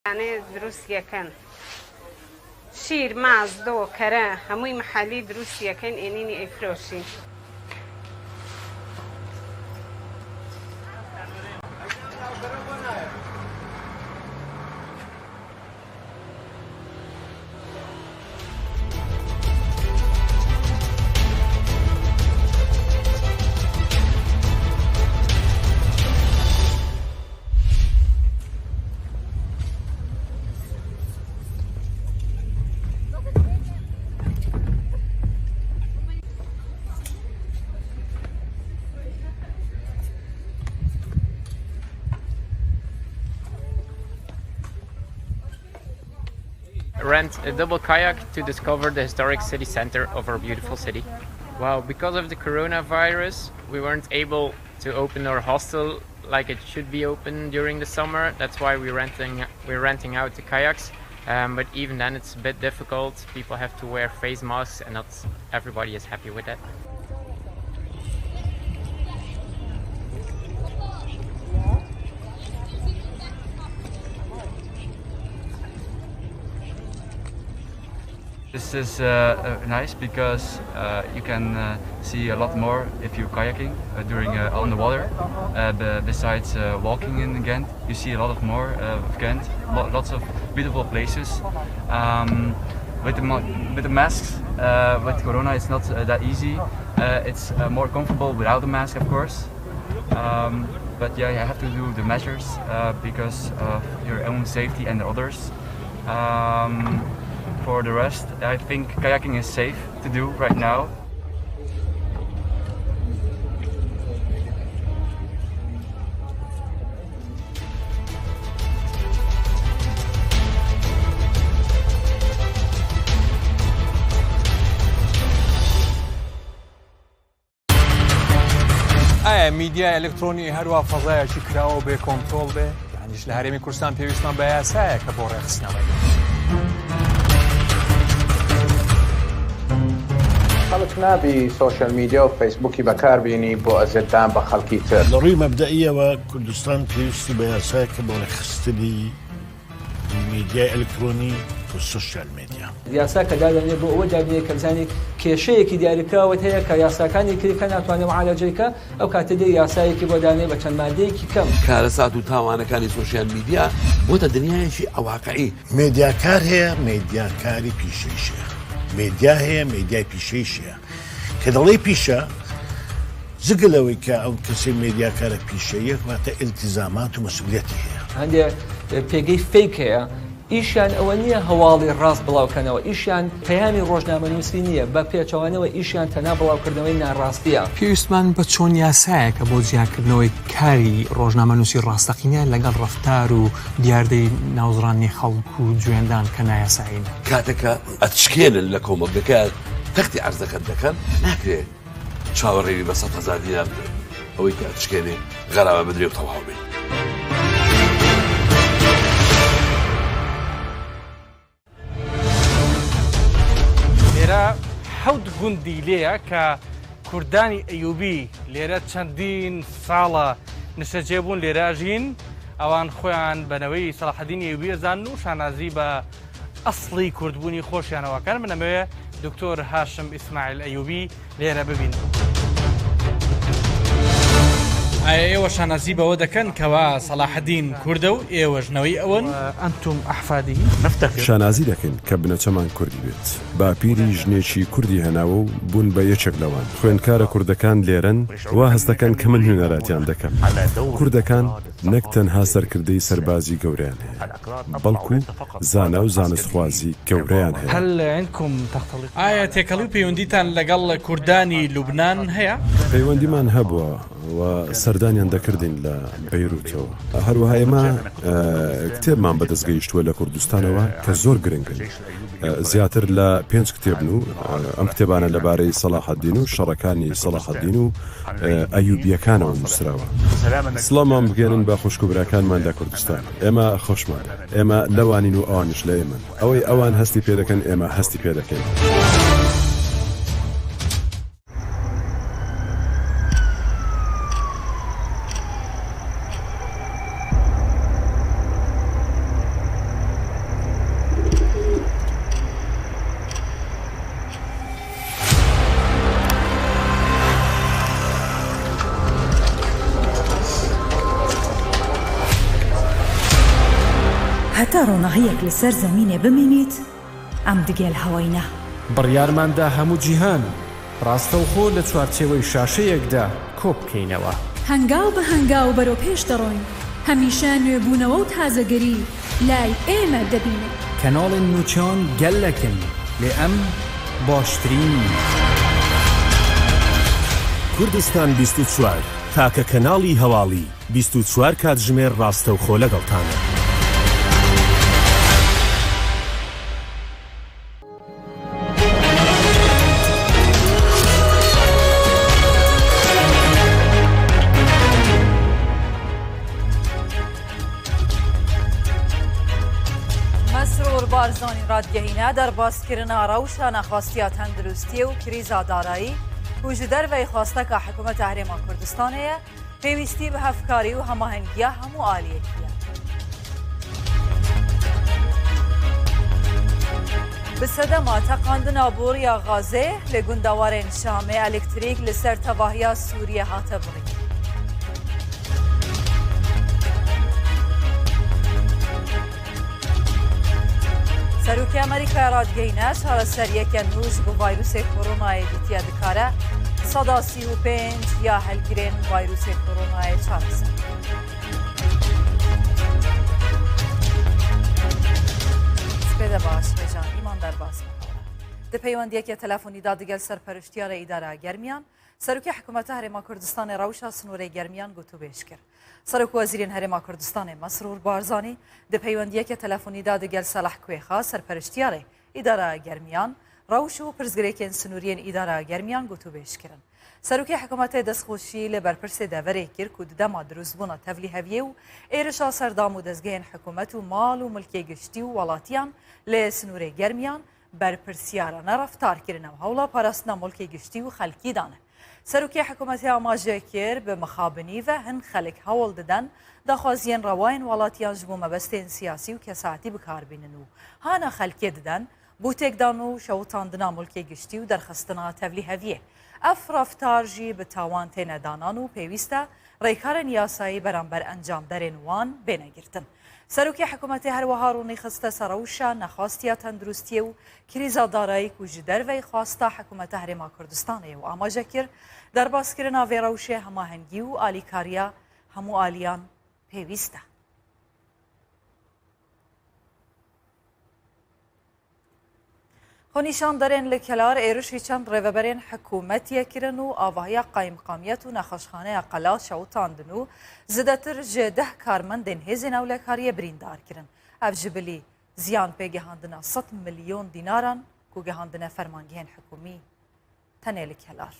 یانێ دروست یەکەن شیر ماست دۆ کەرە هەمووی محەلی دروست یەکەین ئێنینی ئەیفرۆشین. Rent a double kayak to discover the historic city center of our beautiful city. Well, because of the coronavirus, we weren't able to open our hostel like it should be open during the summer. That's why we're renting we're renting out the kayaks. Um, but even then, it's a bit difficult. People have to wear face masks, and not everybody is happy with that. This is uh, uh, nice because uh, you can uh, see a lot more if you're kayaking uh, during uh, on the water. Besides walking in Ghent, you see a lot of more of Ghent, Lo lots of beautiful places. Um, with the with the masks, with Corona, it's not that easy. It's more comfortable without the mask, of course. Um, but yeah, you have to do the measures because of your own safety and the others. Um, for the rest, I think kayaking is safe to do right now. ئایا میدیای ئەلکترۆنی هەروا فەزایەکی کراوە و بێ کۆنترۆڵ بێ یانیش لە هەرێمی کوردستان پێویستمان بە یاسایەکە بۆ ڕێکخستنەوەی؟ خەڵک نابی سۆشیال میدیا و فەیسبوکی بەکار بینی بۆ ئەزێتدان بە خەڵکی تر. لە ڕووی مەبدەئییەوە کوردستان پێویستی بە یاسایەکە بۆ ڕێکخستنی میدیای ئەلکترۆنی و سۆشیال میدیا. یاسا کە دادەنێ بۆ ئەوە دابنێ کە بزانێ کێشەیەکی دیاریکراوت هەیە کە یاساکانی تری کە ناتوانێ معالەجەی کە، ئەو کاتە دێ یاسایەکی بۆ دانێ بە چەند مادەیەکی کەم. کارەسات و تاوانەکانی سۆشیال میدیا بۆتە دنیایەکی واقعی. مێدیاکار هەیە، مێدیاکاری پیشەیش هەیە. مێدیا هەیە، مێدیای پیشەیش هەیە. کە دەڵێی پیشە، جگە لەوەی کە ئەو کەسەی مێدیاکارە پیشەییە، واتە ئیلتیزامات و مەسئولیەتی هەیە. هەندێ پێگەی فەیک هەیە ئیشیان ئەوە نییە هەواڵی ڕاست بڵاوکەنەوە، ئیشیان پەیامی ڕۆژنامەنووسی نییە، بە پێچەوانەوە ئیشیان تەنها بڵاوکردنەوەی ناڕاستییە. پێویستمان بە چۆن یاسایەکە بۆ جیاکردنەوەی کاری ڕۆژنامەنووسی ڕاستەقینە لەگەڵ ڕەفتار و دیاردەی ناوزڕاندنی خەڵک و جوێندان کە نایاسایین. کاتێک کە ئەتشکێنن لە کۆمەڵگەکە تەختی عەرزەکەت دەکەن ناکرێ چاوەڕێوی بە 100,000 دینار بدەن ئەوەی کە ئەتشکێنێ غەرامە بدرێ و تەواو بێ. لێرە حەوت گوندی لێیە کە کوردانی ئەیوبی لێرە چەندین ساڵە نیشتەجێ بوون لێرە ئەژین ئەوان خۆیان بە نەوەی سەڵاحەدینی ئەیوبی ئەزانن و شانازی بە ئەسڵی کوردبوونی خۆشیانەوە کەن من ئەمەوێ دکتۆر هاشم ئیسماعیل ئەیوبی لێرە ببینم. ئایا ئێوە شانازی بەوە دەکەن کەوا سەڵاحەدین کوردە و ئێوەش نەوەی ئەون؟ ئەنتوم ئەحفادی؟ شانازی دەکەین کە بنەچەمان کوردی بێت. باپیری ژنێکی کوردی هێناوە و بوون بە یەکێک لەوان. خوێندکارە کوردەکان لێرەن، وا هەست دەکەن کە من نوێنەراتیان دەکەم. کوردەکان نەک تەنها سەرکردەی سەربازی گەورەیان هەیە، بەڵکو زانا و زانستخوازی گەورەیان هەیە. ئایا تێکەڵی و پەیوەندیتان لەگەڵ کوردانی لوبنان هەیە؟ پەیوەندیمان هەبووە و سەردانیان دەکردین لە بەیروتەوە. هەروەها ئێمە کتێبمان بەدەست گەیشتووە لە کوردستانەوە کە زۆر گرنگن. زیاتر لە پێنج کتێبن و ئەم کتێبانە لەبارەی سەڵاحەدین و شەڕەکانی سەڵاحەدین و ئەیوبییەکانەوە نووسراوە. سڵاومان بگەیەنن بە خوشک و براکانمان لە کوردستان. ئێمە خۆشمان دەوێن. ئێمە لەوانین و ئەوانیش لە ئێمەن. ئەوەی ئەوان هەستی پێ دەکەن ئێمە هەستی پێ دەکەین. هەتا ڕۆناهیەک لەسەر زەمینێ بمینیت ئەم دگێل هەوەینە. بڕیارمان دا هەموو جیهان ڕاستەوخۆ لە چوارچێوەی شاشەیەکدا کۆبکەینەوە. هەنگاو بە هەنگاو بەرەو پێش دەڕۆین، هەمیشە نوێبوونەوە و تازەگەری لای ئێمە دەبینن. کەناڵێن نوچان گەلەکن لێ ئەم باشترینین. کوردستان 24 تاکە کەناڵی هەواڵی 24 کاتژمێر ڕاستەوخۆ لەگەڵتانە. مەسرور بارزانی رادگەهینە دەربازکردنا رەوشە نەخواستیا تەندروستیە و کریزا دارایی و ji derveyê xwesteka hikûmeta Herêma Kurdistanê ye پێویستی بە هەڤکاری و هەماهەنگییا هەموو ئالیەکی یە. Bi sedema teqandina boriya gazê li gundewarên Şamê elektrîk li ser tevahiya Sûriyê hate birîn. Serokê Amerîkayê radigihîne çareseriyeke nû ji bo vayrûsê koronayê dîtiye dikare 35% ya helgirên vayrûsê koronayê çareser bike. Spêde baş Hêjan Îman derbas bi hewre. Di peywendiyeke telefonî de digel serperiştiyarê Îdara Germiyan, Serokê Hikûmeta Herêma Kurdistanê rewşa sinorê Germiyan gotûbêj kir. Serokwezîrên Herêma Kurdistanê Mesrûr Barzanî di peywendiyeke telefonî de digel Selah Kwêxa serperiştiyarê Îdara Germiyan, rewş û pirsgirêkên sinoriyên Îdara Germiyan gotûbêj kirin. Serokê hikûmetê destxweşî li berpirsê deverê kir ku di dema dirûstbûna tevlîheviyê û êrişa ser dam û dezgehên hikûmet û mal û milkê giştî û welatiyan li sinorê Germiyan berpirsiyarane reftar kirine û hewla parastina milkê giştî û xelkî dane. Serokê hikûmetê amaje kir, bi mixabinî ve hin xelk hewl diden daxwaziyên rewayên welatiyan ji bo mebestên siyasî û kesayetî bikar bînin û hana xelkê diden bo têkdan û şewitandina milkê giştî û derxistina tevlîheviyê. Ev reftar jî bi tawan têne danan û pêwîst e rêkarên yasayî beramber encamderên wan bêne girtin. Serokê hikûmetê her wiha ronî xiste ser rewşa nexwastiya tenduristiyê û krîza darayî ku ji derveyî xwasta hikûmeta Herêma Kurdistanê ye û amaje kir, derbaskirina vê rewşê hemahengî û alîkariya hemû aliyan pêwîst e. Xwenîşanderên li Kelar êrişî çend rêveberên hikûmetiyê kirin û avahiya qayimqamiyet û nexweşxaneya Qela şewitandin û zêdetir ji deh karmendên hêzên ewlekariyê birîndar kirin. Ev ji bilî ziyan pê gihandina 100 milyon dînaran ku gihandine fermangehên hikûmî tenê li Kelar.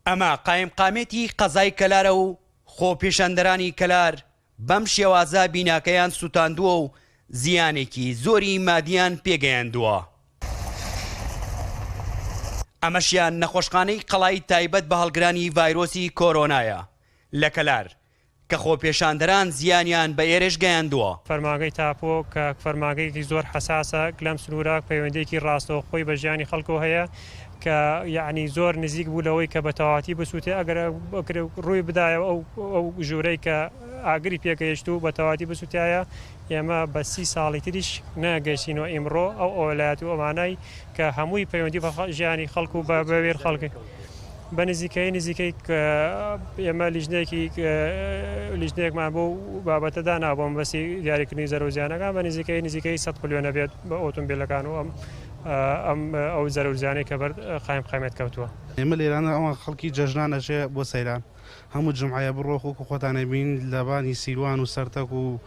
ئەمە قایمقامیەتی قەزای کەلارە و خۆپیشاندەرانی کەلار بەم شێوازە بیناکەیان سوتاندووە و زیانێکی زۆری مادیان پێگەیاندووە. ئەمەشیان نەخۆشخانەی قەڵای تایبەت بە هەڵگرانی ڤایرۆسی کۆرۆنایە لە کەلار کە خۆپێشاندەران زیانیان بە ئێرەش گەیاندووە. فەرمانگەی تاپۆ کە فەرمانگەیەکی زۆر حەساسە لەم سنوورە پەیوەندییەکی ڕاستەوخۆی بە ژیانی خەڵکەوە هەیە کە یەعنی زۆر نزیک بوو لەوەی کە بە تەواوەتی بسووتێ ئەگەر ڕووی بدایە ئەو ئەو ژوورەی کە ئاگری پێگەیشت و بە تەواوەتی بسووتایە ئێمە بە سی ساڵی تریش نەگەیشتینەوە ئیمڕۆ ئەو ئەولایەت و ئەمانای کە هەمووی پەیوەندی بە ژیانی خەڵک و بە بەوێر خەڵکی بە نزیکەی نزیکەی ئێمە لیژنەیەکی لیژنەیەکمان بۆ بابەتە دانا بۆ مەبەستی دیاریکردنی زەرەر و زیانەکان بە نزیکەی نزیکەی 100 ملیۆنە بێت بە ئۆتۆمبیلەکان و ئەم ئەم ئەو زەرەر و زیانەی کە بەر قایم قایمەت کەوتووە. ئێمە لێرانە ئەوان خەڵکی جەژنان ئەچێ بۆ سەیران هەموو جومعەیە بڕۆ وەکو خۆتان ئەبین لەبانی سیروان و سەرتەک و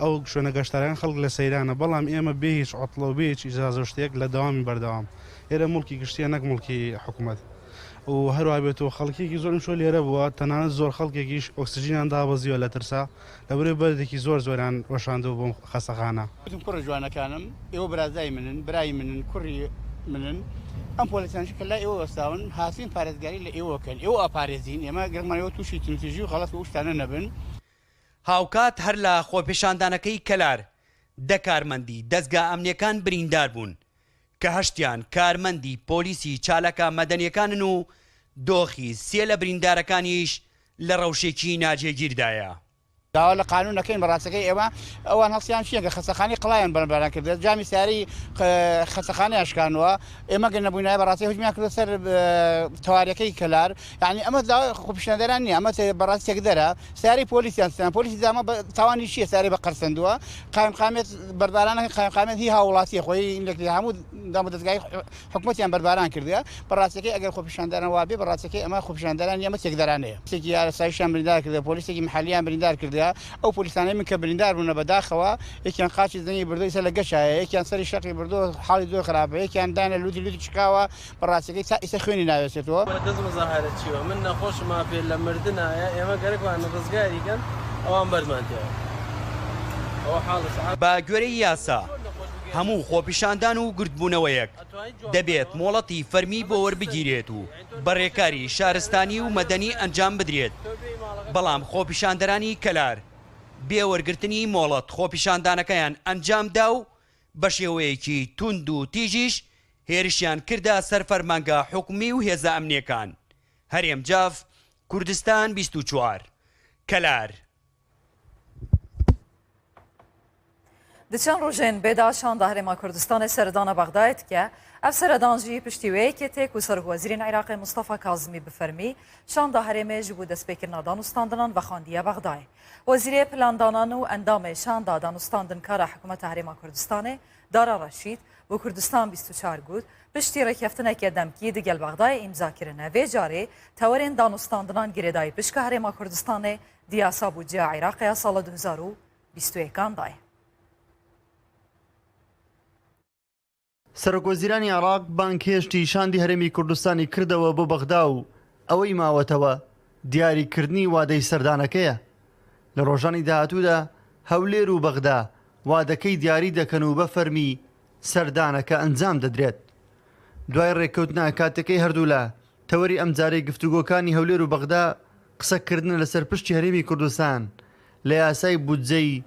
ئەو شوێنە گەشتارەکان خەڵک لە سەیرانە بەڵام ئێمە بێ هیچ عوتڵە و بێ هیچ ئیجازە و شتێک لە دەوامی بەردەوام ئێرە موڵکی گشتیە نەک موڵکی حکومەت و هەروا بێت و خەڵکیەکی زۆر ئیمشۆ لێرە بووە تەنانەت زۆر خەڵکێکیش ئۆکسجینیان دابەزیوە لە ترسا لەبەرئەوەی بەردێکی زۆر زۆریان وەشاندووە بۆ خەستەخانە. وتم کوڕە جوانەکانم ئێوە برازای منن برای منن کوڕی منن ئەم پۆلیسانەش کە لای ئێوە وەستاون هاتوین پارێزگاری لە ئێوە کەن ئێوە ئەپارێزین ئێمە گەرمان ئێوە تووشی توندوتیژی و غەڵەت و ئەو شتانە نەبن. هاوکات هەر لە خۆپێشاندانەکەی کەلار دە کارمەندی دەزگا ئەمنیەکان بریندار بوون کە هەشتیان کارمەندی پۆلیسی چالاکە مەدەنیەکانن و دۆخی سێ لە بریندارەکانیش لە ڕەوشێکی ناجێگیردایە. داوا لە قانون ئەکەین بە ڕاستەکەی ئێمە ئەوان هەڵسیان چیە کە خەستەخانەی قڵایان بەرباران کردە جامی سیارەی خەستەخانەیان شکانوە ئێمە گەر نەبووینایە بە ڕاستی هجومیان کردە سەر تەوارەکەی کەلار یعنی ئەمە خۆپیشاندەران نییە ئەمە بەڕاستی تێکدەرە سیارەی پۆلیسیان ستان پۆلیسی دامە تاوانی چییە سیارەی بە قەرسەندووە قایمقامێت بەربارانەکە قایمقامێت هی هاوڵاتیە خۆی هەموو دامودەزگای حکومەتیان بەرباران کردوە، بە ڕاستیەکەی ئەگەر خۆپیشاندەران وابێ بە ڕاستیەکەی ئەمە خۆپیشاندەران نیە ئەمە تێکدەرانەیە. پۆلیسێکی یاسایشیان بریندار کردوە، پۆلیسێکی محەلیان بریندار کردوە، ئەو پۆلیسانەی من کە بریندار بوونە بە داخەوە یەکیان قاچی زەنگی بردوە ئیستا لە گەچایە، یەکیان سەری شەقی بردوە حاڵی زۆر خراپە، یەکیان دانە لوتی لوتی شکاوە بە ڕاستیەکەی تا ئیستا خوێنی ناوێسێتەوە. بە دەست مزاهەرە چیوە من نەخۆشم مافێ لە مردنایە ئێمە گەرەکمان ڕزگاری کەن ئەوان بەردمان تێوە ئەوە حاڵی سەعات. بە گوێرەی یاسا هەموو خۆپیشاندان و گردبوونەوەیەک دەبێت مۆڵەتی فەرمی بۆ وەربگیرێت و بە رێکاری شارستانی و مەدەنی ئەنجام بدرێت، بەڵام خۆپیشاندەرانی کەلار بێ وەرگرتنی مۆڵەت خۆپیشاندانەکەیان ئەنجامدا و بەشێوەیەکی توند و تیژیش هێرشیان کردە سەر فەرمانگە حکومی و هێزە ئەمنیەکان. هەرێم جاف، کوردستان 24، کەلار. Di çend rojên bê de şanda Herêma Kurdistanê seredana Bexdayê dike. Ev seredan jî piştî wê yekê tê ku Serokwezîrên Iraqê Mustafa Kazimî bi fermî şanda herêmê ji bo destpêkirina danûstandinan vexwendiye Bexdayê. Wezîrê Plandanan û endamê şanda danûstandinkara Hikûmeta Herêma Kurdistanê Dara Reşîd bo Kurdistan 24 got, Piştî rêkeftineke demkî digel Bexdayê îmza kirine vê carê tewerên danûstandinan girêdayî pişka Herêma Kurdistanê di yasa bûdceya Iraqê ya sala 2021 an de ye. سەرۆکوەزیرانی عێراق بانگهێشتی شاندی هەرێمی کوردستانی کردەوە بۆ بەغدا و ئەوەی ماوەتەوە دیاریکردنی وادەی سەردانەکەیە. لە ڕۆژانی داهاتوودا هەولێر و بەغدا وادەکەی دیاری دەکەن و بە فەرمی سەردانەکە ئەنجام دەدرێت. دوای ڕێککەوتنە کاتیەکەی هەردوولا، تەوەری ئەمجارەی گفتوگۆکانی هەولێر و بەغدا قسەکردنە لەسەر پشتی هەرێمی کوردستان لە یاسای بودجەی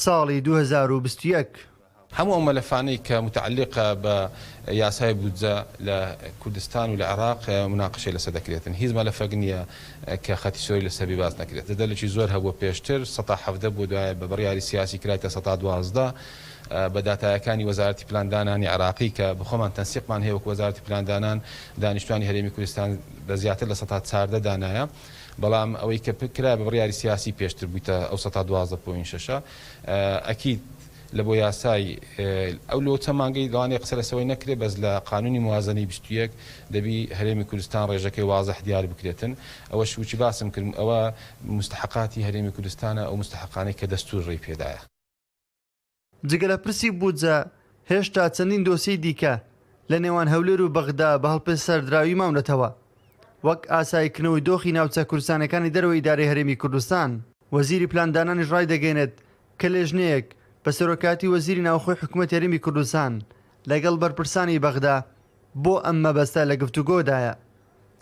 ساڵی 2021. هەموو ئەو مەلەفانەی کە متعەلیقە بە یاسای بودجە لە کوردستان و لە عێراق موناقەشەی لەسەر دەکرێتن. هیچ مەلەفەک نییە کە خەتی سۆری لەسەر بی باس نەکرێت. جەدەلێکی زۆر هەبووە پێشتر سەتا 17 بووە دوایە بە بڕیاری سیاسی کرایتە سەتا 12. بە داتایەکانی وەزارەتی پلاندانانی عێراقی کە بخۆمان تەنسیقمان هەیە وەکو وەزارەتی پلاندانان دانیشتوانی هەرێمی کوردستان بە زیاتر لە سەتا 14 دانایە بەڵام ئەوەی کە کرا بە بڕیاری سیاسی پێشتر بوویتە ئەو سەتا دوازدە point شەشە ئەکید لە بۆ یاسای ئەو لۆ چەند مانگەی لەوانەیە قسە لەسەوەی نەکرێ بەس لە قانونی موازەنەی 21 دەبی هەرێمی کوردستان ڕێژەکەی وازح دیار بکرێتن ئەوەش وچی باسم کرد ئەوە مستحقاتی هەرێمی کوردستانە ئەو مستحقانەی کە دەستور ڕێی پێدایە. جگە لە پرسی بودجە، هێشتا چەندین دۆسیەی دیکە لە نێوان هەولێر و بەغدا بە هەڵپێسەردراوی ماونەتەوە، وەک ئاساییکردنەوەی دۆخی ناوچە کوردستانیەکانی دەرەوەی ئیدارەی هەرێمی کوردستان. وەزیری پلاندانانیش ڕایدەگەیەنێت کە لێژنەیەک بە سەرۆکایەتی وەزیری ناوخۆی حکومەتی هەرێمی کوردستان لەگەڵ بەرپرسانی بەغدا بۆ ئەم مەبەستە لە گفتوگۆدایە.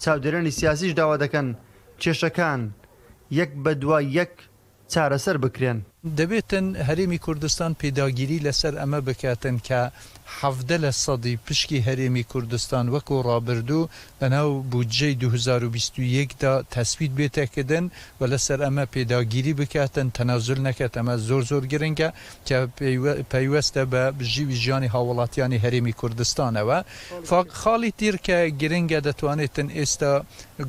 چاودێرانی سیاسیش داوا دەکەن کێشەکان یەک بە دوای یەک چارەسەر بکرێن. دەبێتن هەرێمی کوردستان پێداگیری لەسەر ئەمە بکاتن کە 17 لە سەدی پشکی هەرێمی کوردستان وەکو ڕابردوو لەناو بودجەی 2021 دا تەسبیت بێتە کردن و لەسەر ئەمە پێداگیری بکاتن تەنازول نەکات ئەمە زۆر زۆر گرنگە کە پەیوەستە بە بژیوی ژیانی هاووڵاتیانی هەرێمی کوردستانەوە. خاڵی تر کە گرنگە دەتوانێتن ئێستا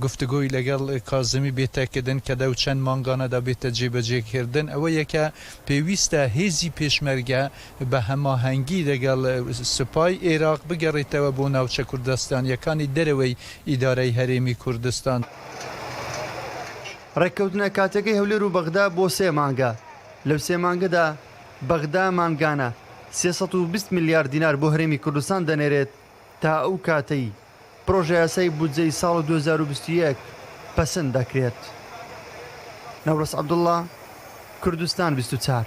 گفتوگۆی لەگەڵ کازمی بێتەکردن کە لەو چەند مانگانەدا بێتە جێبەجێکردن ئەوەیە کە پێویستە هێزی پێشمەرگە بە هەماهەنگی لەگەڵ سوپای ئێراق بگەڕێتەوە بۆ ناوچە کوردستانییەکانی دەرەوەی ئیدارەی هەرێمی کوردستان. ڕێککەوتنە کاتیەکەی هەولێر و بەغدا بۆ سێ مانگە، لەو سێ مانگەدا بەغدا مانگانە 320 ملیار دینار بۆ هەرێمی کوردستان دەنێرێت تا ئەو کاتەی پڕۆژەیاسای بودجەی ساڵ 2021 پەسند دەکرێت. نەورەس عەبدوڵڵا، کوردستان 24،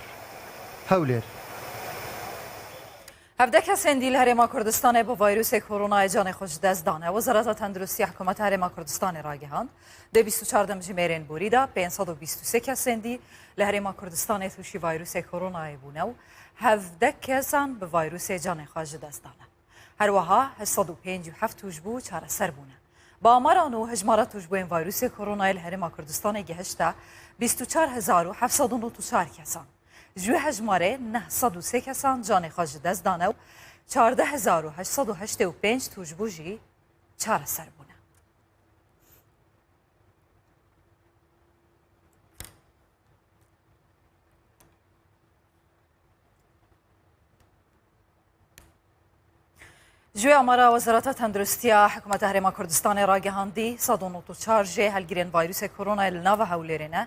هەولێر. 17 کەسێن دی لە هەرێما کوردستانێ بە ڤایرۆسێ کۆرۆنایێ جانێ خۆ ji dest dane. Wezareta Tenduristiya Hikûmeta Herêma Kurdistanê ragihand, di 24 demjimêrên borî de 523 kesên dî li Herêma Kurdistanê tûşî ڤایرۆsê koronayê bûne û 17 kesan bi ڤایرۆsê canê xwe ji dest dane. Her wiha 857 tûşbû çareser bûne. Bi amara nû hejmara tûşbûyên vayrousê koronayê li Herêma Kurdistanê gihişte 24794 kesan. Ji wê hejmarê 903 kesan canê xwe ji dest dane û 14885 tûşbû jî çareser bûne. Ji wê amara Wezareta Tenduristiya Hikûmeta Herêma Kurdistanê ragihandî 194 jê helgirên vayrousê koronayê li nava Hewlêrê ne,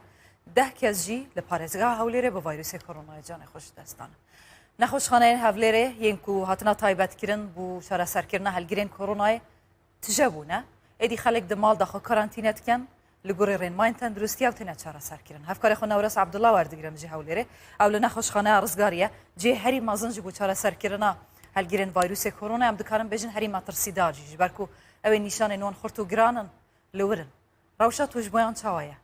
deh kes jî li parêzgeha Hewlêrê bi vayrousê koronayê canê xwe ji dest dane. Nexweşxaneyên Hewlêrê yên ku hatina taybetkirin bo çareserkirina helgirên koronayê tije bûne. Êdî xelk di mal de xwe karantîne dikin, li gorî rênmayên tenduristî ew têne çareserkirin. Hevkarê xwe Newres Abdullah werdigirim ji Hewlêrê. Ew li nexweşxaneya Rizgarî ye. Cihê herî mezin ji bo çareserkirina helgirên vayrousê koronayê em dikarin bêjin herî metirsîdar jî ji ber ku ew ê nîşanên wan xurt û giran in li wir in. Rewşa tûşbûyan çawa ye?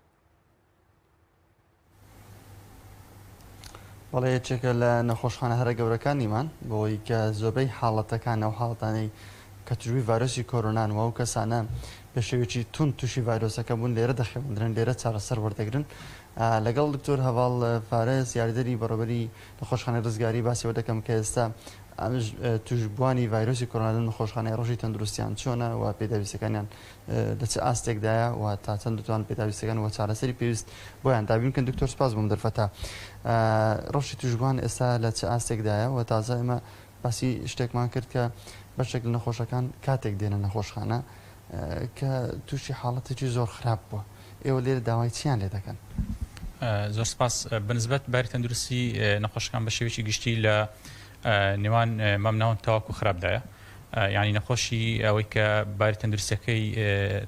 بەڵێ یەکێکە لە نەخۆشخانە هەرە گەورەکانیمان بەوەی کە زۆربەی حاڵەتەکان ئەو حاڵەتانەی کە تووشبووی ڤایرۆسی کۆرۆنان و ئەو کەسانە بە شێوەیەکی توند تووشی ڤایرۆسەکە بوون لێرە دەخەوێندرێن لێرە چارەسەر وەردەگرن لەگەڵ دکتۆر هەڤاڵ فارس یاریدەری بەڕێوەبەری نەخۆشخانەی ڕزگاری باسی ئەوە دەکەم کە ئێستا تووشبووانی ڤایرۆسی کۆرۆنا لەم نەخۆشخانەیە ڕەوشی تەندروستیان چۆنە و پێداویستەکانیان لە چ ئاستێکدایە و تا چەند دەتوان پێداویستەکان و چارەسەری پێویست بۆیان دابین بکەن دکتۆر سپاس بۆم دەرفەتە ڕەوشی توشبووان ئێستا لە چ ئاستێکدایە و تازە ئێمە باسی شتێکمان کرد کە بەشێک لە نەخۆشەکان کاتێک دێنە نەخۆشخانە کە تووشی حاڵەتێکی زۆر خراپ بووە ئێوە لێرە داوای چیان لێ دەکەن؟ زۆر سپاس بەنسبەت باری تەندروستی نەخۆشەکان بە شێوەیەکی گشتی لە نێوان مامناوەند تاوەکو خراپدایە یانی نەخۆشی ئەوەی کە باری تەندروستیەکەی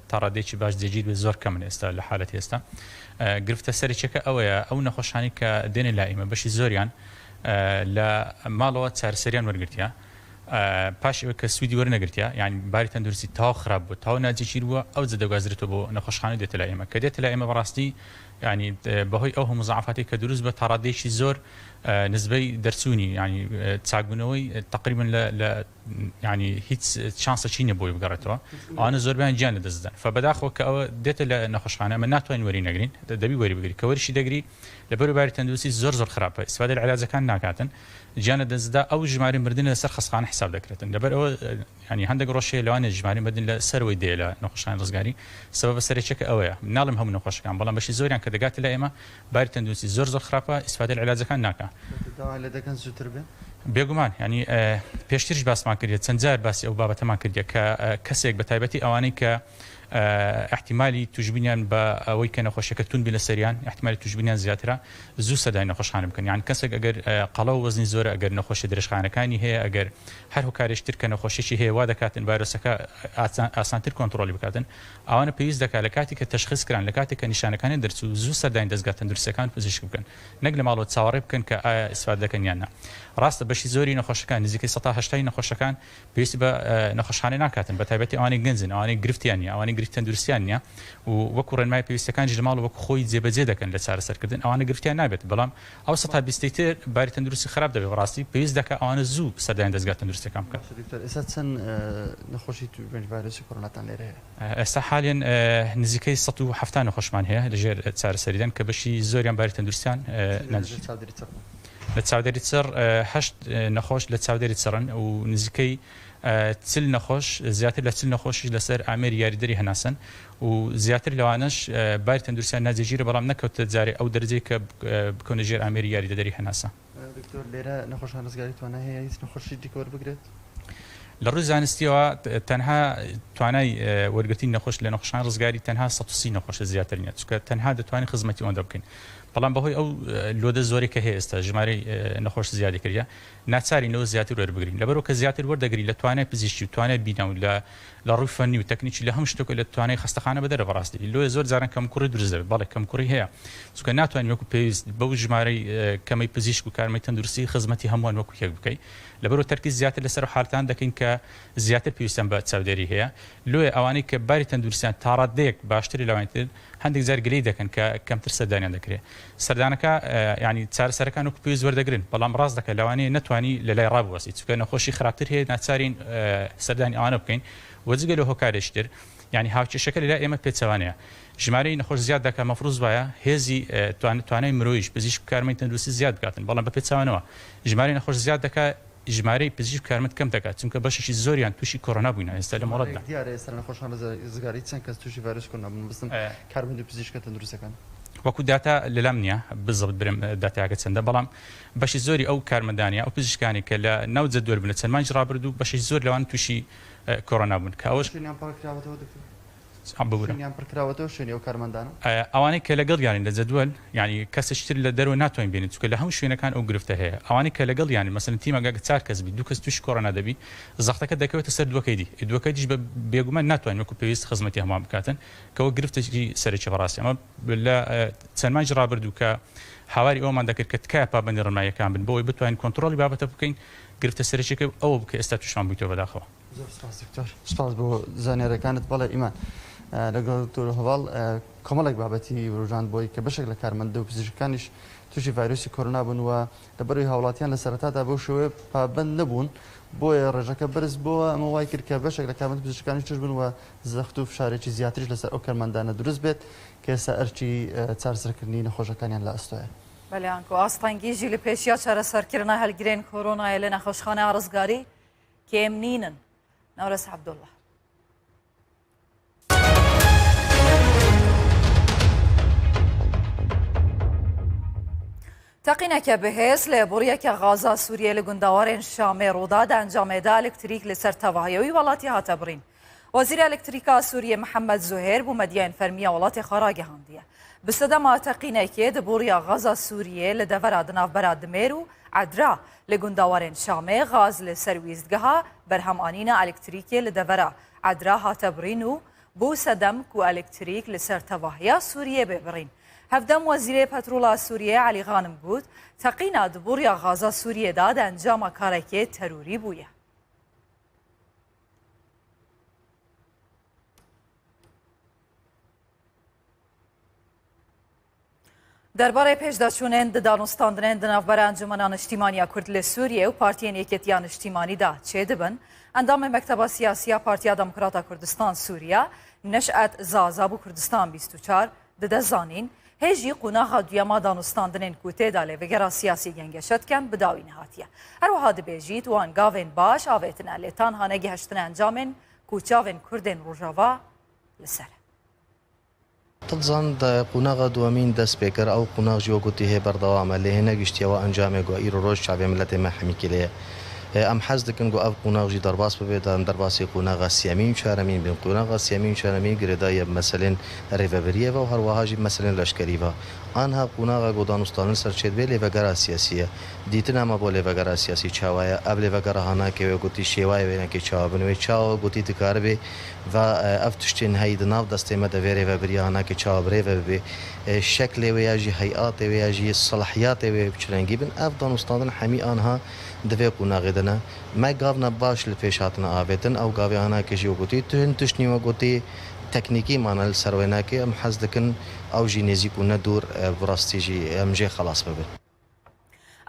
تا ڕادەیەکی باش جێگیر بێت زۆر کەمن ئێستا لە حالەتی ئێستا گرفتە سەرەکیەکە ئەوەیە ئەو نەخۆشانی کە دێنە لای ئێمە بەشی زۆریان لە ماڵەوە چارەسەریان وەرگرتیە پاش ئەوەی کە سوودی وەرنەگرتیە یعنی باری تەندروستی تەواو خراپ بوو تەواو ناجێگیر بووە ئەو جە دەگوازرێتەوە بۆ نەخۆشخانە دێتە لای ئێمە کە دێتە لای ئێمە بەڕاستی یعنی بەهۆی ئەو هەموو زەعفاتی کە دروست بە تا ڕادەیەکی زۆر نسبەی دەرچوونی یانی چاکبوونەوەی تقریبا لە لە یانی هیچ چانسەکی نییە بۆی بگەڕێتەوە ئەوانە زۆربیان گیان لەدەست دەدەن فبەداخەوە کە ئەوە دێتە لە نەخۆشخانە ئەمە ناتوانین وەری نەگرین دەبی وەری بگری کە وەریشی دەگری لەبەر باری تەندروستی زۆر زۆر خراپە ئیسفادە لە علاجەکان ناکاتن گیان لەدەست دا ئەو ژمارەی مردن لەسەر خەستخانە حساب دەکرێتن لەبەر ئەوە یانی هەندێک ڕۆژ هەیە لەوانەیە ژمارەی مردن لە سەرەوەی دەیە لە نەخۆشخانەی ڕزگاری سەبەبە سەرەکیەکە ئەوەیە ناڵێم هەموو نەخۆشەکان بەڵام بەشی زۆریان کە دەگاتە لای ئێمە باری تەندروستی زۆر زۆر خراپە ئیسفادە لە عیلاجەکان ناکا. داوای لێ دەکەن زووتر بێن؟ بێگومان یانی پێشتریش باسمان کردیە چەند جار باسی ئەو بابەتەمان کردیە کە کەسێک بە تایبەتی ئەوانەی کە ئیحتیمالی توشبوونیان بە ئەوەی کە نەخۆشیەکە توند بی لەسەریان ئیحتیمالی توشبوونیان زیاترە زوو سەردانی نەخۆشخانە بکەن یان کەسێک ئەگەر قەڵەو وەزنی زۆرە ئەگەر نەخۆشیە درێژخایەنەکانی هەیە ئەگەر هەر هۆکارێکی تر کە نەخۆشیەکی هەیە وا دەکاتن ڤایرۆسەکە ئاسانتر کۆنتڕۆڵی بکاتن ئەوانە پێویست دەکات لە کاتی کە تەشخیس کران لە کاتێک کە نیشانەکانیان دەرچوو زوو سەردانی دەزگا تەندروستیەکان و پزیشک بکەن نەک لە ماڵەوە چاوەڕێ بکەن کە ئایا ئیسفادە دەکەن یان نا ڕاستە بەشی زۆری نەخۆشەکان نزیکەی 80% نەخۆشەکان پێویستی بە نەخۆشخانە ناکاتن بە تایبەتی ئەوانەی گەنجن ئەوانەی گرفتیان نیە ئەوانەی گرفتی تەندروستیان نیە و وەکو ڕێنمای پێویستەکانیش لە ماڵ وەکو خۆی جێبەجێ دەکەن لە چارەسەرکردن ئەوانە گرفتیان نابێت بەڵام ئەو سەتا بیستەی تر باری تەندروستی خراپ دەبێت بەڕاستی پێویست دەکات ئەوانە زوو سەردانی دەزگا تەندروستیەکان بکەن. باشە دکتۆر ئێستا چەند نەخۆشی تووشبووی ڤایرۆسی کۆرۆناتان لێرە هەیە؟ ئێستا حالیەن نزیکەی 170 نەخۆشمان هەیە لەژێر چارەسەریدان کە بەشی زۆریان باری تەندروستیان لە چاودێری چڕن. لە چاودێری چڕ هەشت نەخۆش لە چاودێری چڕن و نزیکەی 40 نەخۆش زیاتر لە 40 نەخۆشیش لەسەر ئامێری یاریدەری هەناسەن و زیاتر لەوانەش باری تەندروستیان ناجێگیرە بەڵام نەکەوتە جارێ ئەو دەرەجەی کە بکەونە ژێر ئامێری یاریدەدەری هەناسە. دکتۆر لێرە نەخۆشخانە ڕزگاری توانای هەیە هیچ نەخۆشی دیکە وەربگرێت؟ لە ڕووی زانستیەوە تەنها توانای وەرگرتنی نەخۆش لە نەخۆشخانەی ڕزگاری تەنها 130 نەخۆشە زیاتر نیە چونکە تەنها دەتوانین خزمەتی ئەوەندە بکەین بەڵام بەهۆی ئەو لۆدە زۆرەی کە هەیە ئێستا ژمارەی نەخۆش زیادی کردیە ناچارین لەوە زیاتر وەربگرین لەبەرئەوە کە زیاتر وەردەگرین لە توانای پزیشکی و توانای بینا و لە لە ڕووی فەنی و تەکنیکی لە هەموو شتێکەوە لە توانای خەستەخانە بەدەرە بەڕاستی لۆیە زۆر جاران کەموکوڕی دروست دەبێت بەڵێ کەموکوڕی هەیە چونکە ناتوانین وەکو پێویست بەو ژمارەی کەمەی پزیشک و کارمەی تەندروستی خزمەتی هەمووان وەکو یەک بکەین لەبەرئەوە تەرکیز زیاتر لەسەر ئەو حالەتانە دەکەین کە زیاتر پێویستیان بە چاودێری هەیە لۆیە ئەوانەی کە باری تەندروستیان تاڕادەیەک باشترە لەوانی تر هەندێک جار گلەی دەکەن کە کەمتر سەردانیان دەکرێت. سەردانەکە یانی چارەسەرەکان وەکو پێویست وەردەگرن، بەڵام ڕاست دەکات لەوانەیە نەتوانی لە لای ڕابوەستی، چونکە نەخۆشی خراپتر هەیە ناچارین سەردانی ئەوانە بکەین و جگە لە هۆکارێکی تر. یانی هاوکێشەکە لەلای ئێمە پێچەوانەیە ژمارەی نەخۆش زیاد دەکات مەفروز وایە هێزی توانای مرۆیش پزیشک و کارمەندی تەندروستی زیاد بکاتن بەڵام بە پێچەوانەوە ژمارەی نەخۆش زیاد دەکات ژمارەی پزیشک و کارمەند کەم دەکات چونکە بەشێکی زۆریان تووشی کۆرۆنا بووینە ئێستا لە مۆڵەتدا. دیارە ئێستا لە نەخۆشخانە ڕزگاری چەند کەس تووشی ڤایرۆسی کۆرۆنا بوون مەبەستم کارمەند و پزیشکە تەندروستەکان؟ وەکو داتا لەلام نییە بزەبت برێم داتاکە چەندە بەڵام بەشی زۆری ئەو کارمەندانە ئەو پزیشکانی کە لە ناو جەدوەل بوون لە چەند مانگی ڕابردوو بەشی زۆر لەوان تووشی کۆرۆنا بوون کە ئەوەش شوێنیان پڕکراوەتەوە دکتۆر؟ ببورە. شوێنیان پڕکراوەتەوە شوێنی ئەو کارمەندانە؟ ئەوانەی کە لەگەڵیانین لە جەدوەل یانی کەسێکی تر لە دەرەوە ناتوانین بێنین چونکە لە هەموو شوێنەکان ئەو گرفتە هەیە ئەوانەی کە لەگەڵیانین مەسەلەن تیمەک ئەگەر چار کەس بی دوو کەس تووشی کۆرۆنا دەبی زەختەکە دەکەوێتە سەر دووەکەی دی ئێ دووەکەی دیش بە بێگومان ناتوانین وەکو پێویست خزمەتی هەمووان بکاتن کە وەک گرفتێکی سەرەکی بەڕاستی ئەمە لە چەند مانگی ڕابردوو کە هاواری ئەوەمان دەکرد کە تکایە پابەندی ڕێنماییەکان بن بۆ ئەوەی بتوانین کۆنتڕۆڵی بابەتە بکەین گرفتە سەرەکیەکە ئەوە بوو کە ئێستا تووشمان بوویتەوە بەداخەوە. زۆر سپاس دکتۆر سپاس بۆ زانیاریەکانت بەڵێ ئیمان لەگەڵ دکتۆر هەڤاڵ کۆمەڵێک بابەتی وروژاند بۆی کە بەشێک لە کارمەندە و پزیشکەکانیش تووشی ڤایرۆسی کۆرۆنا بوون و لەبەرەوەی هاوڵاتیان لە سەرەتادا بەو شێوەیە پابەند نەبوون بۆیە ڕێژەکە بەرز بۆوە ئەمە وای کرد کە بەشێک لە کارمەند پزیشکەکانیش تووش بن و زەخت و فشارێکی زیاتریش لەسەر ئەو کارمەندانە دروست بێت کە ئێستا ئەرکی چارەسەرکردنی نەخۆشەکانیان لە ئەستۆیە. بەلێ ئانکۆ ئاستەنگی ژی لە پێشیا چارەسەرکردنا هەلگرێن کۆرۆنایە لە نەخۆشخانە ڕزگاری کێم نینن. نەورەس عەبدوڵڵا. تەقینەکە بەهێز لە بڕیەکە غازا سووریە لە گوندەوارێن شامێ ڕوودا دە ئەنجامێدا ئەلکتریک لەسەر تەواهیەوی وڵاتی هاتە بڕین. وەزیر ئەلکتریکا سووریە محەممەد زوهێر بۆ مەدیاین فەرمیە وڵاتی خۆ ڕاگەهاندیە. bi sedema teqînekê di boriya xaza Sûriyê li devera di navbera Dimêr û Edra li gundawarên Şamê xaz li ser wîstgeha berhemanîna elektrîkê li devera Edra hate birîn û bû sedem ku elektrîk li ser tevahiya Sûriyê bê birîn. Hevdem Wezîrê Petrola Sûriyê Elî Xanim got, Teqîna di boriya xaza Sûriyê de di encama karekê terorî bûye. Derbarê pêşdaçûnên di danûstandinên di navbera Encûmena Niştîmanî ya Kurd li Sûriyê û Partiyên Yekêtiya Niştîmanî de çêdibin, endamê Mekteba Siyasî ya Partiya Demokrata Kurdistan Sûriya Neş'et Zaza bo Kurdistan 24 dide zanîn, hê jî qonaxa duyema danûstandinên ku tê de lêvegera siyasî gengeşe dikin bi dawî nehatiye. Herwiha dibêjît wan gavên baş avêtine lê tanha negihiştine encamên ku çavên Kurdên Rojava li ser e. Tu dizan de qonaxa duwemîn dest pê kir, ew qonax jî wek gotî hê berdewam e lê hê negihiştiye we encamê ku îro roj çavê miletê me hemîkî lê ye. Em hez dikin ku ev qonax jî derbas bibe da em derbasî qonaxa siyemîn û çaremîn bin. Qonaxa siyemîn û çaremîn girêdayî ye bi meselên rêveberiyê ve û her wiha jî bi meselên leşkerî ve. Anha qonaxa ku danûstanin li ser çêdibe lêvegera siyasî ye. Dîtina me bo lêvegera siyasî çawa ye? Ev lêvegera hanakê wê gotî şêwayê wê nekê çawa bin? Wê çawa gotî dikaribê ve ev tiştên heyî di nav destê me de vê rêvebiriya hanakê çawa bi rêve bibê? Şeklê wê ya jî heyatê wê ya jî selahiyatê wê bi çi rengî bin? Ev danûstandin hemî anha di vê qonaxê de ne. Me gavna baş li pêş hatine avêtin. Ew gavê hanakê jî wê gotî tu hin tişt nî we gotî teknîkî mane li ser wê nakê. Em hez dikin ew jî nêzîk û ne dûr bi rastî jî em jê xelas bibin.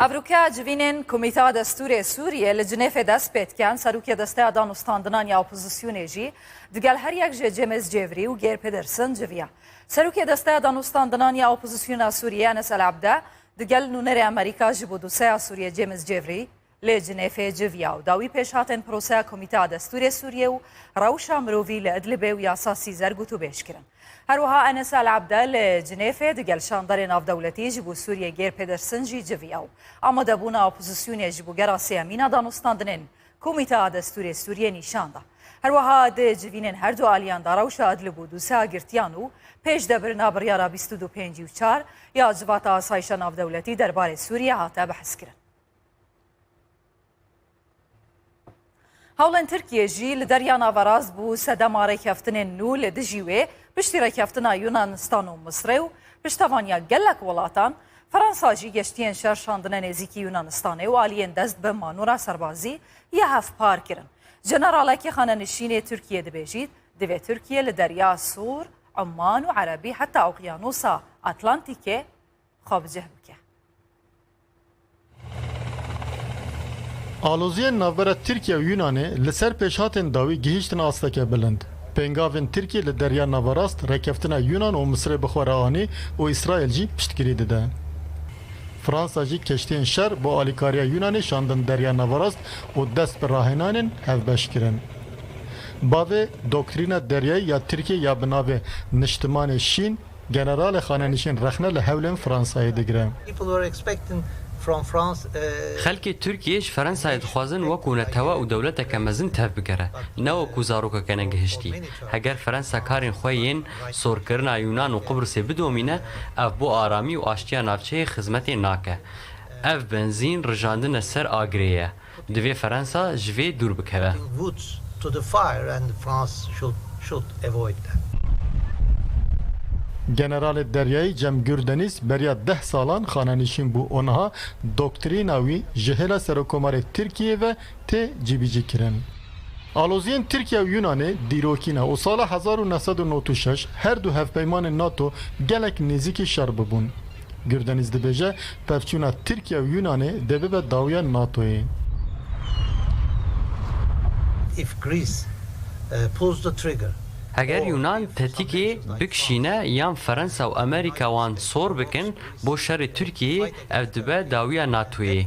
Evroka civînên Komîta Destûrê Sûriyê li Cinêfê dest pê dikin, Serokê Desteya Danûstandinan ya Opozisyonê jî digel her yek ji Cêmêz Cêvrî û Gêr Pedersen civiya. Serokê Desteya Danûstandinan ya Opozisyona Sûriyê Enes El Ebde digel nûnerê Amerîka ji bo doseya Sûriyê Cêmêz Cêvrî Li Cinêfê civiya û dawî pêşhatên proseya Komîteya Destûrê Sûriyê û rewşa mirovî li Idlibê û yasa Sîzer gotûbêj kirin. Her wiha Enes El Ebde li Cinêfê digel şanderê navdewletî ji bo Sûriyê Gêr Pedersen jî civiya û amadebûna opozisyonê ji bo gera sêyemîna danûstandinên Komîteya Destûrê Sûriyê nîşan da. Her wiha di civînên her du aliyan de rewşa Idlib û doseya girtiyan û pêşdebirina biryara 2254 ya Civata Asayişa Navdewletî derbarê Sûriyê hate behskirin. Hewlên Tirkiyê jî li Derya Naverast bû sedema rêkeftinên nû li dijî wê piştî rêkeftina Yunanistan û Misrê û piştevaniya gelek welatan, Fransa jî geştiyên şer şandine nêzîkî Yunanistanê û aliyên dest bi manora serbazî ya hevpar kirin. Generalekî xanenişînê Tirkiyê dibêjît, divê Tirkiye li Derya Sor, Umman û Erebî heta Oqyanûsa Atlantîkê xwe bi cih bike. Aloziyên navbera Tirkiye û Yunanê li ser pêşhatên dawî gihîştin asteke bilind. Pêngavên Tirkiyê li Derya Navarast rêkeftina Yunan û Misirê bi xwe re anî û Îsraîl jî piştgirî dide. Fransa jî keştiyên şer bo alîkariya Yunanê şandin Derya Navarast û dest bi rahênanên hevbeş kirin. Bavê doktrîna deryayî ya Tirkiyê ya bi navê Niştimanê Şîn, Generalê xanenişîn rexne li hewlên Fransayê digire. Xelkê Tirkiyê ji Fransayê dixwazin wekû netewe û dewleteke mezin tev bigere, ne wekû zarokeke negihiştî. Heger Fransa karên xwe yên sorkirina Yunan û Qibrisê bidomîne, ev bo aramî û aştiya navçeyê xizmetê nake. Ev benzîn rijandine ser agirê ye. Divê Fransa ji vê dûr bikeve. Generalê deryayî Cem Gürdenîz beriya deh salan xanenişîn bû û niha doktrîna wî ji hêla Serokkomarê Tirkiyeyê ve tê cîbicîkirin. Aloziyên Tirkiye û Yunanê dîrokî ne û sala 1996 her du hevpeymanên NATO gelek nêzîkî şer bûbûn. Gürdenîz dibêje, pevçûna Tirkiye û Yunanê dê bibe dawiya NATOyê. Heger Yunan tetîkê bikişîne yan Ferensa û Amerîka wan sor bikin bo şerê Tirkiyeyê ev dibe dawiya NATOyê.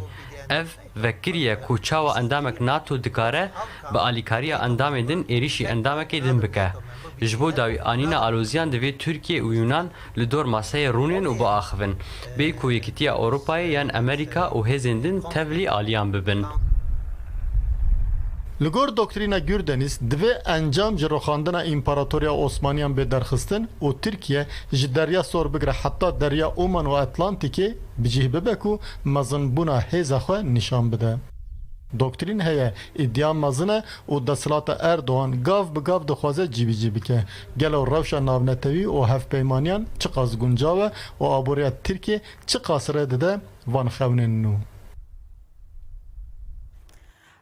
Ev vekiriye ku çawa endamek NATO dikare bi alîkariya endamê din êrîşî endamekê din bike. Ji bo dawî anîna aloziyan divê Tirkiye û Yunan li dor maseyê rûnên û biaxivin, bêyî ku Yekîtiya Ewropayê yan Amerîka û hêzên din tevlî aliyan bibin. Li gor doktrîna Gürdenîz divê encam ji roxandina Împaratoriya Osmaniyan bê derxistin û Tirkiye ji Derya Sor bigire heta Derya Uman û Atlantîkê bi cih bibe ku mezinbûna hêza xwe nîşan bide. Doktrîn heye, îdia mezin e û desthilata Erdogan gav bi gav dixwaze cîbicî bike. Gelo rewşa navnetewî û hevpeymaniyan çiqas guncaw e û aboriya Tirkiyê çiqas rê dide van xewnên nû?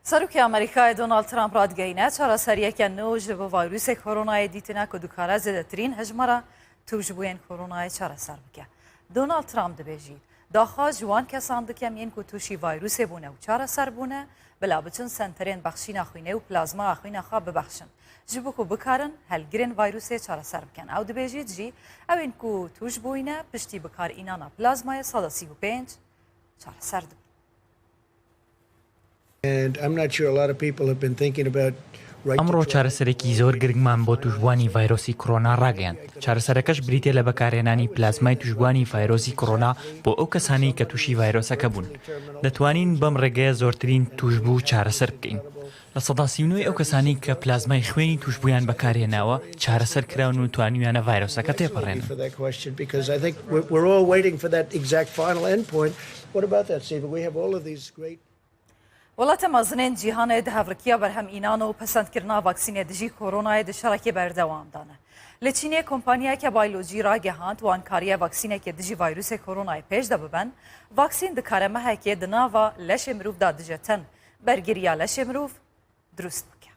Serokê Amerîkayê Donald Trump radigihîne çareseriyeke nû ji bo vîrusê koronayê dîtine ku dikare zêdetirîn hejmara tûşbûyên koronayê çareser bike. Donald Trump dibêjî, Daxwaz ji wan kesan dikem yên ku tûşî vîrusê bûne û çareser bûne, bila biçin senterên bexşîna xwînê û plazmaya xwîna xwe bibexşin. Ji bo ku bikarin helgirên vîrusê çareser bikin. Ew dibêjît jî ewên ku tûş bûyîne piştî bikarînana plazmayê 35 çareser dibin. ئەمڕۆ چارەسەرێکی زۆر گرنگمان بۆ تووشبووانی ڤایرۆسی کۆرۆنا ڕاگەیاند، چارەسەرەکەش بریتییە لە بەکارهێنانی پلازمای تووشبووانی ڤایرۆسی کۆرۆنا بۆ ئەو کەسانەی کە تووشی ڤایرۆسەکە بوون. دەتوانین بەم ڕێگەیە زۆرترین تووشبوو چارەسەر بکەین. 39% ی ئەو کەسانەی کە پلازمای خوێنی تووشبوویان بەکارهێناوە چارەسەر کراون و توانیویانە ڤایرۆسەکە تێپەڕێنن. وڵاتە مەزنên cîhanê di hevrikiya berhemînan û pesendkirina vaksînê dijî koronayê di şerekê berdewam de ne. Li Çînê kompanyayeke baylojî ragihand wan kariye vaksînekê dijî vîrusê koronayê pêş de bibin. Vaksîn dikare mehekê di nava leşê mirov de dijetin bergiriya leşê mirov dirust bike.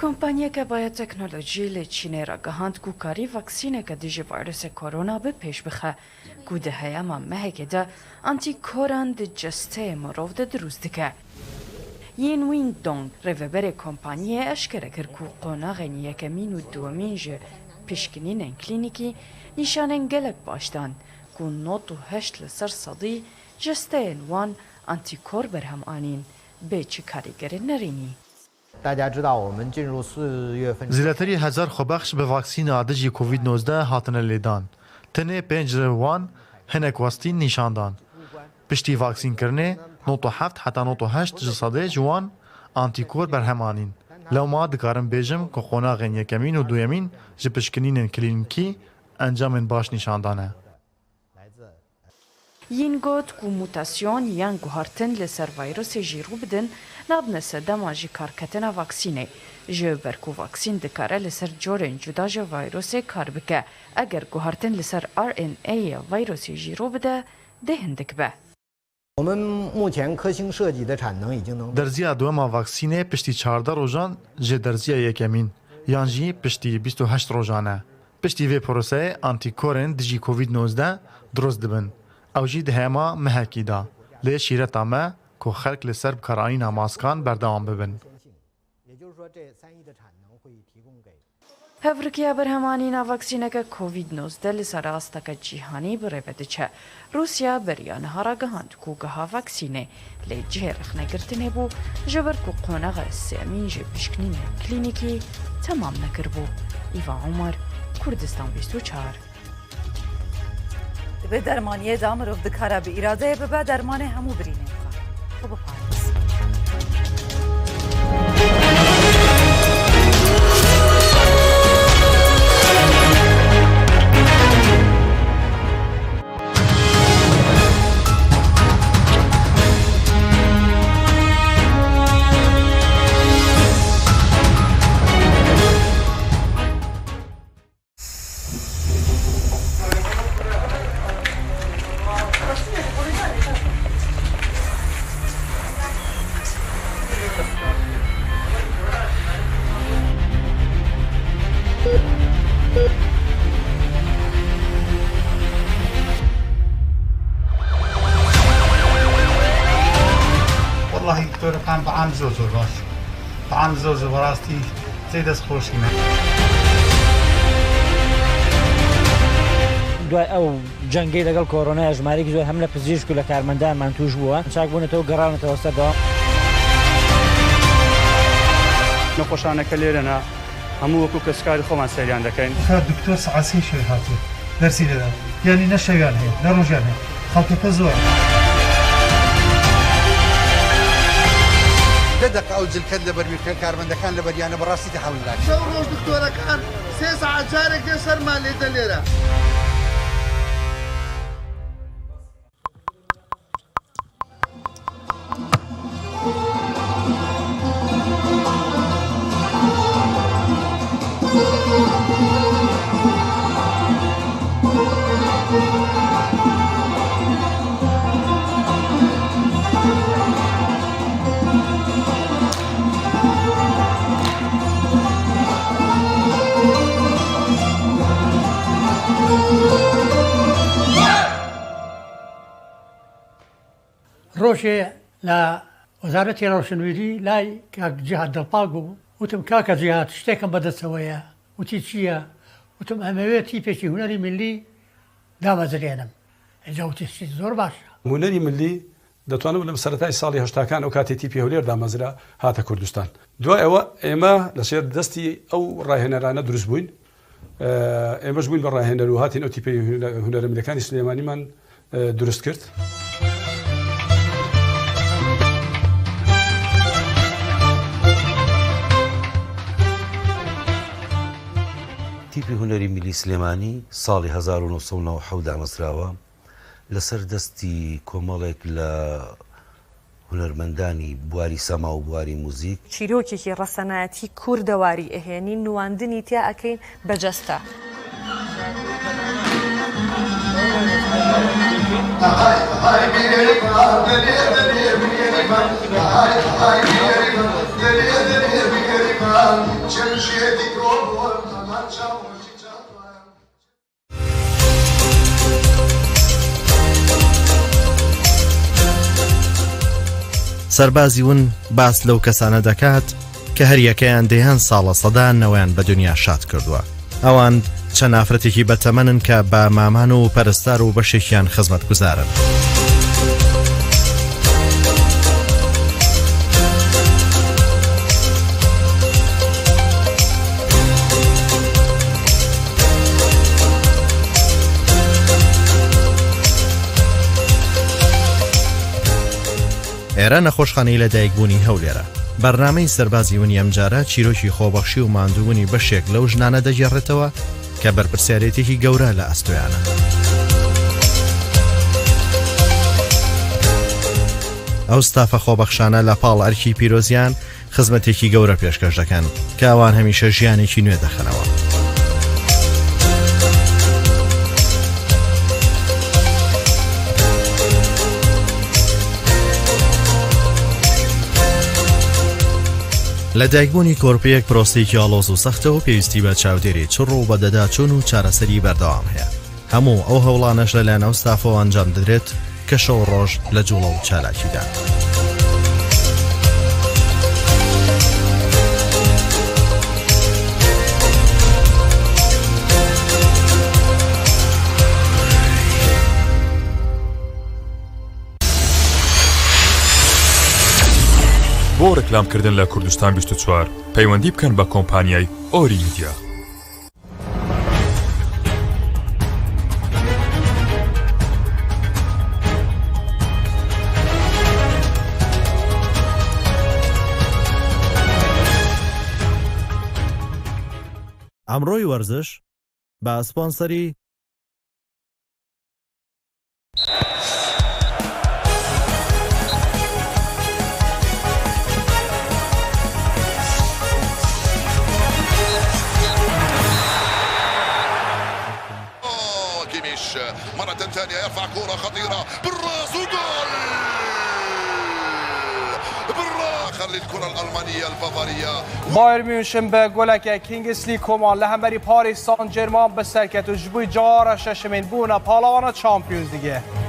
Kompanyeke biyoteknolojî li Çînê ragihand ku karî vaksîneke dijî vîrusê korona bi pêş bixe ku di heyama mehekê de antîkoran di cesteyê mirov de dirûst dike. Yin Wing Dong, rêveberê kompaniyê eşkere kir ku qonaxên yekemîn û duwemîn ji pişkinînên klînîkî nîşanên gelek baş dan ku 98 li ser sedî cesteyên wan antîkor berhem anîn bê çi karîgerê nerînî. Zêdetirî hezar xwebexş bi vaksîna dijî Covid 19 hatine lêdan. Tenê pênc li wan hinek westîn nîşan dan. Piştî vaksînkirinê 97 heta 98 ji sedê ji wan antîkor berhem anîn. Lewma dikarim bêjim ku qonaxên yekemîn û duyemîn ji pişkinînên klînîkî encamên baş nîşan dane. Yin got ku mutasyon yan guhartin li ser vîrusê jî rû bidin nabine sedema ji karketina vaksînê. Ji ber ku vaksîn dikare li ser corên cuda ji vîrusê kar bike. Eger guhartin li ser RNA-ya vîrusê jî rû bide dê hindik be. Derziya duwema vaksînê piştî 14 rojan ji derziya yekemîn yan jî piştî 28 rojan e. Piştî vê proseyê antîkorên dijî Covid 19 dirust dibin. Ew jî di hema mehekî de. Lê şîreta me ku xelk li ser bikaranîna maskan berdewam bibin. Hevrikiya berhemanîna vaksîneke Covid 19 li ser asteke cîhanî bi rê ve diçe. Rûsya beriya niha ragihand ku giha vaksînê lê cihê rexnegirtinê bû ji ber ku qonaxa sêyemîn ji pişkinînên klînîkî temam nekiribû. Îva Omar, Kurdistan 24. Di vê dermaniyê de mirov dikare bi îradeyê bibe dermanê hemû birînên xwe. Xwe biparêz. وەڵاهی دکتۆرەکان بەعام زۆر زۆر باش بەعام زۆر زۆر بەڕاستی جێی دەست خۆشینە. دوای ئەو جەنگەی لەگەڵ کۆرۆنای ژمارەیەکی زۆر هەم لە پزیشک و لە کارمەندانمان توش بووە چاک بوونەتەوە گەڕاونەتەوە سەر دەوام. نەخۆشانەکە لێرەنە هەموو وەکو کەسوکاری خۆمان سەیریان دەکەین. کاک دکتۆر سەعات سێی شەوێ هاتووە دەرسی دەدات یانی نە شەویان هەیە نە ڕۆژیان هەیە خەڵکەکە زۆرە. دە دەقە ئەو جلکەت لەبەر بی کە کارمەندەکان لەبەریانە بەڕاستی تەحەمول ناکرێ. شەو ڕۆژ دکتۆرەکان سێ سەعات جارێک دێن سەرمان لێ دەن لێرە. ڕۆژێ لە وەزارەتی ڕۆشنبیری لای کاک جیهاد دڵپاک بوو، وتم کاکە جیهاد شتێکم بەدەستەوەیە، وتی چییە؟ وتم ئەمەوێ تیپێکی هونەری میللی دامەزرێنم. ئینجا وتی شتی زۆر باشە. هونەری ملی دەتوانم بڵێم سەرەتای ساڵی هەشتاکان ئەو کاتەی تیپی هەولێر دامەزرا هاتە کوردستان. دوای ئەوە ئێمە لەسەر دەستی ئەو ڕاهێنەرانە دروست بووین، ئێمەش بووین بە ڕاهێنەر و هاتین ئەو تیپەی هونەرە ملیەکانی سلێمانیمان دروست کرد. تیپی هونەری میلی سلێمانی ساڵی 1997 دامەزراوە، لەسەر دەستی کۆمەڵێک لە هونەرمەندانی بواری سەما و بواری موزیک. چیرۆکێکی ڕەسەنایەتی کوردەواری ئەهێنین نواندنی تیا ئەکەین بە جەستە. سەربازی ون باس لەو کەسانە دەکات کە هەریەکەیان دەیان ساڵە سەدان نەوەیان بە دنیا شاد کردووە. ئەوان چەند ئافرەتێکی بەتەمەنن کە بە مامان و پەرستار و بەشێکیان خزمەتگوزارن. ئێرە نەخۆشخانەی لەدایکبوونی هەولێرە. بەرنامەی سەربازی ونی ئەمجارە چیرۆکی خۆبەخشی و ماندووبوونی بەشێک لەو ژنانە دەگێڕێتەوە کە بەرپرسیارێتێکی گەورە لە ئەستۆیانە. ئەو ستافە خۆبەخشانە لە پاڵ ئەرکی پیرۆزیان خزمەتێکی گەورە پێشکەش دەکەن کە ئەوان هەمیشە ژیانێکی نوێ دەخەنەوە. لەدایکبوونی کۆرپەیەک پرۆسەیەکی ئاڵۆز و سەختە و پێویستی بە چاودێری چڕ و بەدەداچوون و چارەسەری بەردەوام هەیە. هەموو ئەو هەوڵانەش لەلایەن ئەو ستافەوە ئەنجام دەدرێت کە شەو ڕۆژ لە جوڵە و چالاکیدان. بۆ ڕێکلام کردن لە کوردستان 24 پەیوەندی بکەن بە کۆمپانیای ئۆری میدیا. ئەمڕۆی وەرزش بە سپۆنسەری. كيميش مرة ثانية يرفع كرة خطيرة بالراس وجول بالراس للكرة الألمانية البافارية بایرن میونشن بە گۆلەکە کینگسلی کۆمان لە هەمبەری پاریس سان جێرمان بەسەرکەت و ji بۆی جارە شەشەمین بوونە پاڵەوانە چامپیۆنز لیگێ.